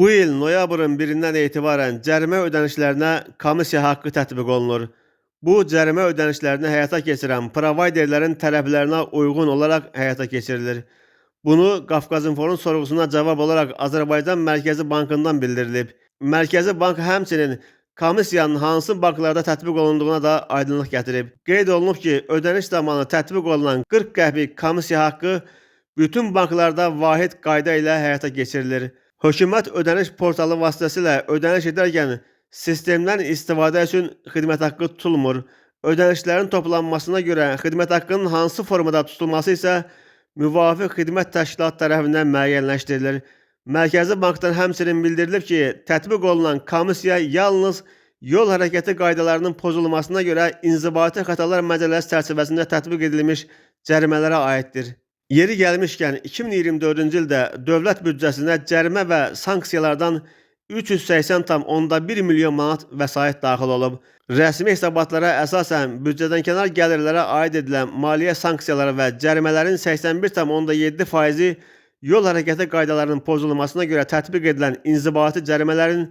Bu il noyabrın 1-dən etibarən cərimə ödənişlərinə komissiya haqqı tətbiq olunur. Bu, cərimə ödənişlərini həyata keçirən provayderlərin tələblərinə uyğun olaraq həyata keçirilir. Bunu Qafqazinformun sorğusuna cavab olaraq Azərbaycan Mərkəzi Bankından bildirilib. Mərkəzi Bank həmçinin komissiyanın hansı banklarda tətbiq olunduğuna da aydınlıq gətirib. Qeyd olunub ki, ödəniş zamanı tətbiq olunan 40 qəpik komissiya haqqı bütün banklarda vahid qayda ilə həyata keçirilir. Hökumət ödəniş portalı vasitəsilə ödəniş edərkən sistemdən istifadə üçün xidmət haqqı tutulmur. Ödənişlərin toplanmasına görə xidmət haqqının hansı formada tutulması isə müvafiq xidmət təşkilatı tərəfindən müəyyənləşdirilir. Mərkəzi Bankdan həmçinin bildirilib ki, tətbiq olunan komissiya yalnız yol hərəkəti qaydalarının pozulmasına görə İnzibati Xətalar Məcəlləsi çərçivəsində tətbiq edilmiş cərimələrə aiddir. Yeri gəlmişkən, 2024-cü ildə dövlət büdcəsinə cərimə və sanksiyalardan 380,1 milyon manat vəsait daxil olub. Rəsmi hesabatlara əsasən büdcədənkənar gəlirlərə aid edilən maliyyə sanksiyaları və cərimələrin 81,7 faizi yol hərəkəti qaydalarının pozulmasına görə tətbiq edilən inzibati cərimələrin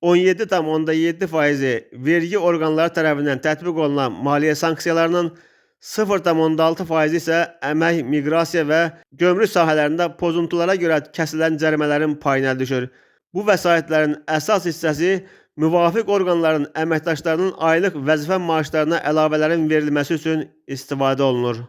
17,7 faizi vergi orqanları tərəfindən tətbiq olunan maliyyə sanksiyalarının 0,6 faizi isə əmək, miqrasiya və gömrük sahələrində pozuntulara görə kəsilən cərimələrin payına düşür. Bu vəsaitlərin əsas hissəsi müvafiq orqanların əməkdaşlarının aylıq vəzifə maaşlarına əlavələrin verilməsi üçün istifadə olunur.